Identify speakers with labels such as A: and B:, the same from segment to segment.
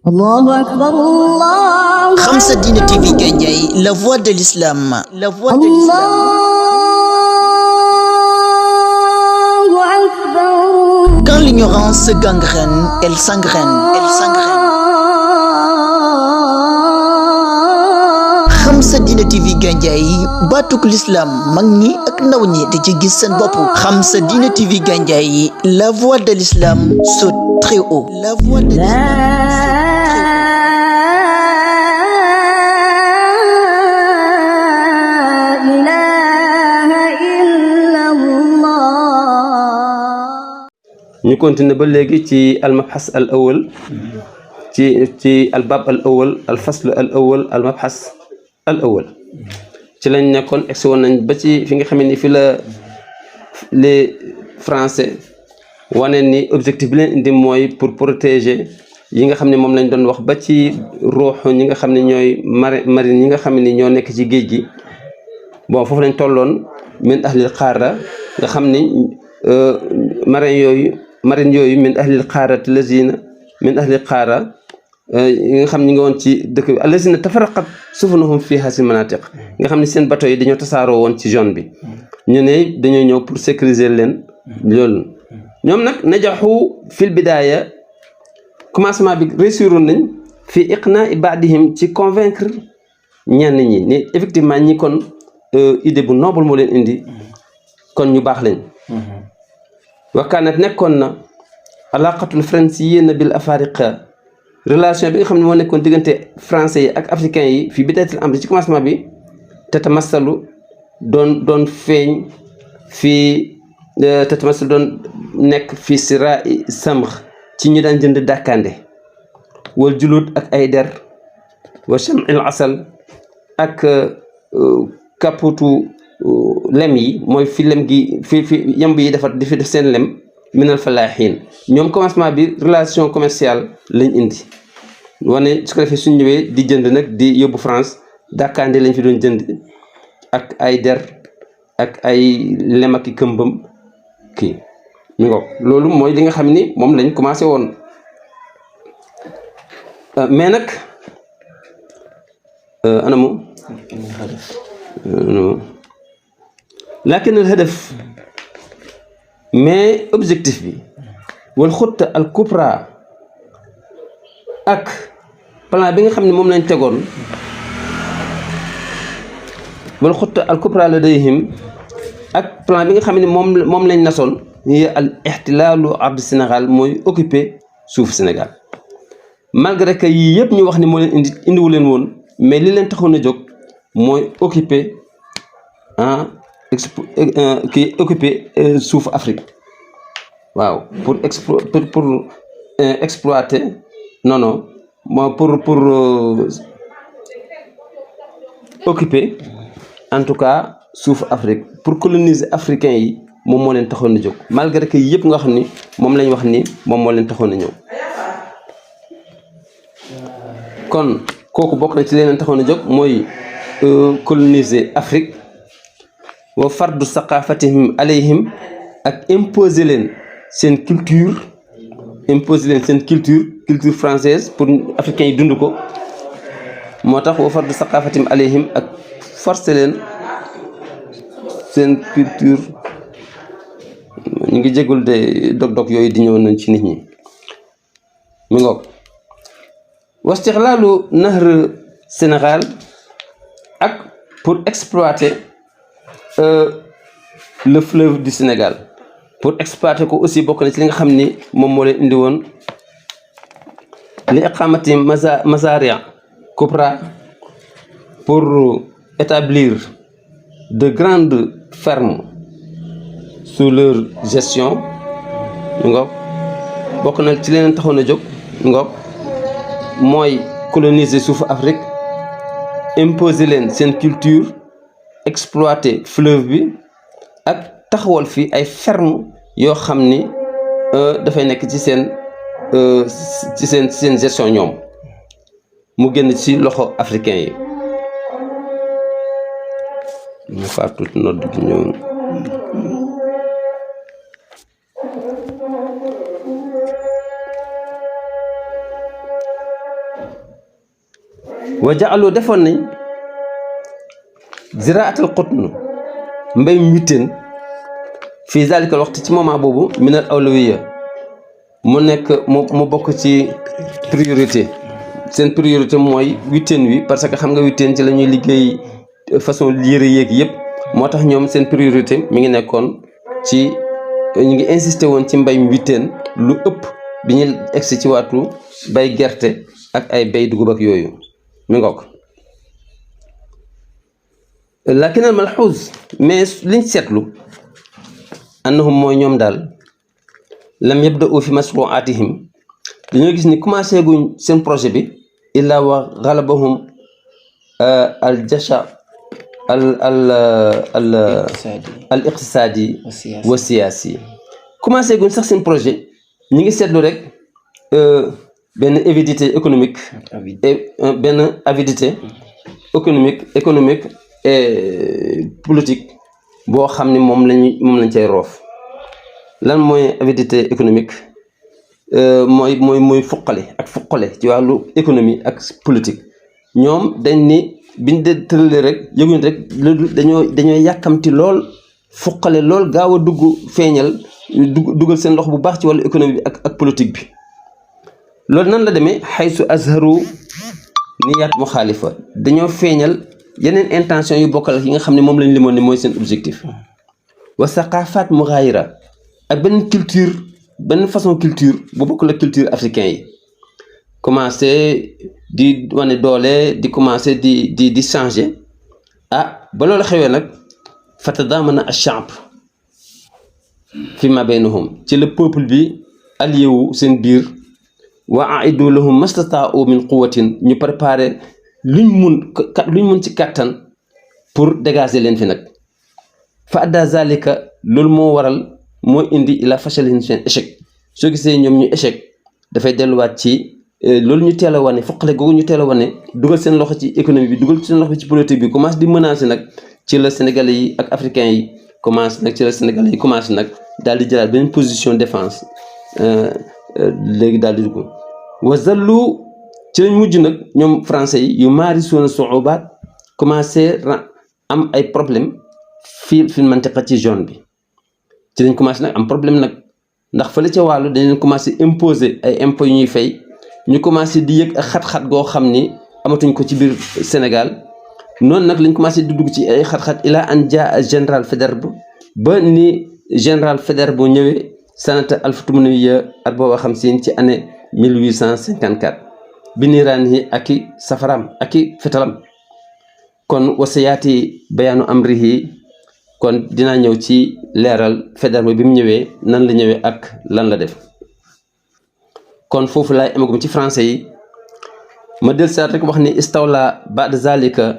A: الله أكبر الله
B: Khamsa Dine TV Gandiaye, la voix de l'islam, la voix de l'islam.
A: الله أكبر.
B: Quand l'ignorance gangrène, elle s'engraine, elle s'engraine. Khamsa Dine TV Gandiaye, batuk l'islam, mag ñi ak ndaw ñi di ci gis seen bopp. Khamsa Dine TV Gandiaye, la voix de l'islam saute très haut. La voix de l'islam.
C: ñu continuer ba léegi ci al mabhas al awal ci al bab al awal al fasl al awal al mabhas al awal ci lañ nekkoon egsi woon nañ ba ci fi nga xam ni fi la les français wane ni objectif bi leen indi mooy pour protéger yi nga xam ne moom lañ doon wax ba ci ruux ñi nga xam ne ñooy marine ñi nga xam ne ñoo nekk ci géej gi bon foofu lañ tolloon min ahlil qaara nga xam ni marine yooyu min ahlil qaarati lazina min ahlil qaara yi nga xam ñi nga woon ci dëkk bi allazina tafarraqat sufunuhum fi hasi manatiq nga xam ne seen bateau yi dañoo tasaaroo woon ci zone bi ñu ne dañoo ñëw pour sécuriser leen loolu ñoom nag najaxu fil bidaaya commencement bi réussiroon nañ fi iqnaa baadihim ci convaincre ñenn ñi ne effectivement ñi kon idée bu noble moo leen indi kon ñu baax lañ wakaanat nekkoon na alaqatul franciyyin bil afariqa relation bi nga xam ne moo nekkoon diggante français yi ak africains yi fii bidayatil amri ci commencement bi tatamasalu doon feeñ fii tatamasalu doon nekk fii sira samr ci ñu daan jënd dàkkande wal julut ak ay der wa cham'il asal ak kaputu lem yi mooy fi lem gi fi yamb yi defar di fi def seen lem minal falaaxiin ñoom commencement bi relation commerciale lañ indi wane su ko defee suñ ñëwee di jënd nag di yóbbu France dàkkaande lañ fi doon jënd ak ay der ak ay lem ak i këmbam kii mi ngo loolu mooy li nga xam ni moom lañ commencé woon mais nag anamu lakin al hadaf mais objectif bi wal xutta al kubra ak plan bi nga xam ne moom lañ tegoon wal xutta al kubra ladayhim ak plan bi nga xam ne moom lañ nasoon yi al ixtilaalu ard Sénégal mooy occuper suuf Sénégal malgré que yii yëpp ñu wax ni moo leen indiwu leen woon mais li leen taxoon a jóg mooy occuper occuper suuf Afrique waaw pour exploiter non pour occuper en tout cas suuf Afrique pour coloniser africains yi moom moo leen taxoon a jóg malgré que yëpp nga xam ni moom lañ wax ni moom moo leen taxoon a ñëw kon kooku bokk na ci leen taxoon a jóg mooy coloniser Afrique wa fardu saqafatihim alayhim ak imposer leen seen culture culture française pour africains yi dund ko moo tax wa fardu saqafatihim alayhim ak forcer leen seen culture ñu ngi jégul de dog-dog yooyu di ñëw nañ ci nit ñi mi ngoog wastixlaalu nahr Sénégal ak pour exploiter le fleuve du Sénégal pour exploiter ko aussi bokk na ci li nga xam ni moom moo leen indi woon li iqamati mazaria kubra pour établir de grandes fermes sous leur gestion ngoog bokk na ci leneen taxoon a jóg ngoog mooy coloniser suufu Afrique imposer leen seen culture exploiter fleuve bi ak taxawal fi ay ferme yoo xam ni dafay nekk ci seen gestion ñoom mu génn ci loxo africain yi ñu faar tuuti nodd gi ñëw wa ja'alu defoon nañ ziraatal qutn mbay witeen fii zalikal waxtu ci moment boobu minal awlawiya mu nekk mu bokk ci priorité seen priorité mooy witeen wi parce que xam nga witeen ci la ñuy liggéey façon yére yéeg yëpp moo tax ñoom seen priorité mi ngi nekkoon ci ñu ngi insisté woon ci mbay witeen lu ëpp bi ñu egsi ci waatu bay gerte ak ay bay dugub ak yooyu mi ngoog lakin al malxuus mais liñ seetlu annahum mooy ñoom daal lam yabda'u fi mashru'atihim dañoo gis ni commencé guñ seen projet bi illa wa ghalabahum al jasha al iqtisadi wa siyaasi commencé guñ sax seen projet ñi ngi seetlu rek benn avidité économique et benn avidité économique et politique boo xam ni moom lañ cay roof lan mooy avidité économique mooy fuqale ci wàllu économie ak politique ñoom dañ ni biñ de tëralee rek yëguñ rek dañoo yàkkamti lool fuqale lool gaaw a dugg feeñal dugal seen loxo bu baax ci wàllu économie bi ak politique bi loolu nan la demee xaysu azharu niyaat muxaalifa dañoo feeñal yeneen intention yu bokkal ak yi nga xam ne moom lañ limoon ne mooy seen objectif wa saqafaat mughayira ak benn façon culture bu bokkal ak culture africain yi commencé di wane doole di commencé di changer ba loolu xewee nag fatadamana ash-sha'b fi ma baynahum ci le peuple bi allié wu seen biir wa aidu lahum mastata'u min quwwatin ñu préparé luñ mun ci kàttan pour dégager leen fi nag fa adda zalika loolu moo indi ila fashalin seen échec soo gisee ñoom ñu échec dafay delluwaat ci loolu ñu teel a wane foqale googu ñu teel a wane dugal seen loxo ci économie bi dugal seen loxo ci politique bi commencé di menacer nag ci la Sénégalais yi ak africains yi commencé nag daal di jëlaat beneen position défense léegi daal di dugg wa zallu ci lañ mujj nag ñoom français yi yu maari soona suubaat commencé am ay problème fi mantiqa ci zone bi ci lañ commencé nag am problème nag ndax fële ca wàllu dañ leen commencé imposer ay impôts yu ñuy fay ñu commencé di yëg ak xat-xat goo xam ni amatuñ ko ci biir Sénégal noonu nag lañ commencé di dugg ci ay xat-xat ila an jaa général Faidherbe ba ni général Faidherbe bu ñëwee sanata 1850 ci année 1854 bi niiraanihi ak i safaram ak i fetalam kon wasayaati bayaanu amrihi kon dinaa ñëw ci leeral Faidherbe bi mu ñëwee nan la ñëwee ak lan la def kon foofu laay amagum ci français yi ma del saat rek wax ni istawla ba'da zalika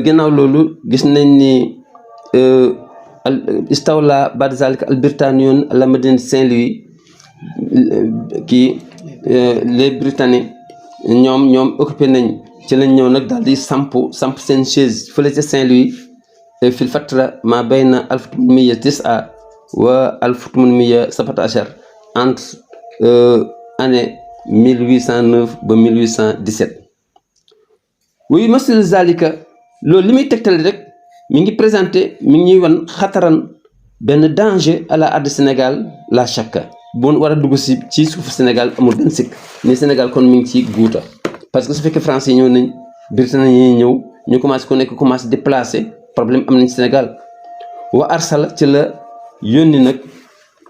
C: ginnaaw loolu gis nañ ni istawla ba'da zalika al britanniyoon la madine Saint-Louis les britanniques ñoom occupé nañ ci lañ ñëw nag daal di samp seen chaise fële ca Saint-Louis fil fatra ma bayna 1809 wa 1817 entre année 1809 ba 1817 wuyu masul zalika loolu li muy tegtale rek mi ngi présenté mi ngi ñuy wan xataran benn danger à la ard Sénégal la chaka bu war a dugg si ci suufu Sénégal amul benn sikk ni Sénégal kon mi ngi ci guuta parce que su fekkee français yi ñëw nañ britannique yi ñëw ñu commencé ku nekk commencé déplacé problème am nañ Sénégal wa arsala ci la yónni nag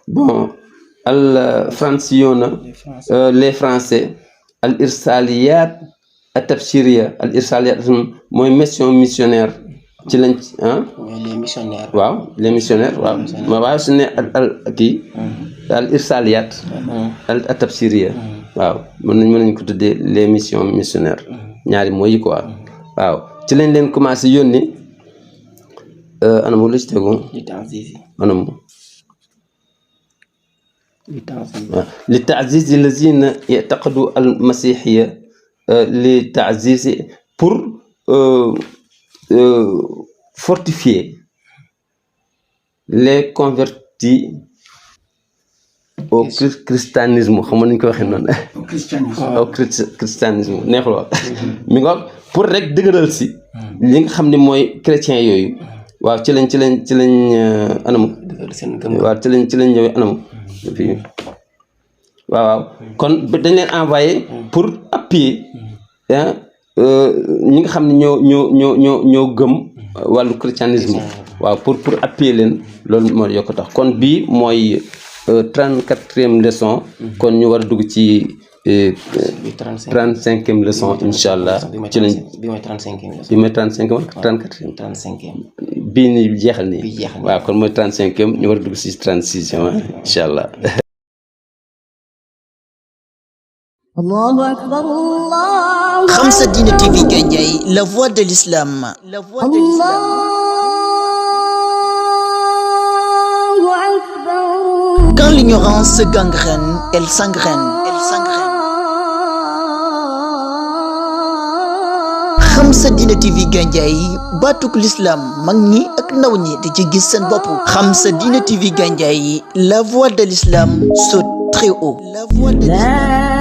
C: bon al franciona les français al irsaliyat at tabshiriya al irsaliyat mooy mission missionnaire ci lañ
D: les missionnaires.
C: waaw les missionnaires waaw su ne al kii al irsaliyat al tabshiriya waaw mën nañ ko tuddee les missions missionnaires ñaari mooy yi quoi waaw ci lañ leen commencé yónni anam lu ci tegu anam لتعزيز الذين يعتقدوا المسيحية لتعزيز pour fortifier les convertis au christianisme xam nga nañu ko waxee noonu au christianisme neexul wax mi nga pour rek dëgëral si li nga xam ne mooy chrétien yooyu waaw ci lañ anam waaw ci lañ ñëwee anam fii waaw kon dañ leen envoyé pour appuyer ñi nga xam ne ñoo gëm wàllu christianisme waaw pour appuyer leen loolu moo yokk tax kon bii mooy 34e leçon kon ñu war a dugg ci 35e leçon incha allah ci lañ
D: bi mooy 35e leçon
C: bi mooy 35e wala 34e
D: 35e
C: bii ni jeexal nii waaw kon mooy 35e ñu war a dugg ci 36e incha allah
A: Allahu akbar Allah.
B: Khamsa Dina TV Gandiaye, la voix de l'islam. La voix de l'islam.
A: Allahu akbar.
B: Quand l'ignorance se gangrène, elle s'engraine. Elle s'engraine. Khamsa Dina TV Gandiaye, batuk l'islam, mag ñi ak ndaw ñi di ci gis seen bopp. Khamsa Dina TV Gandiaye, la voix de l'islam saute très haut. La voix de l'islam.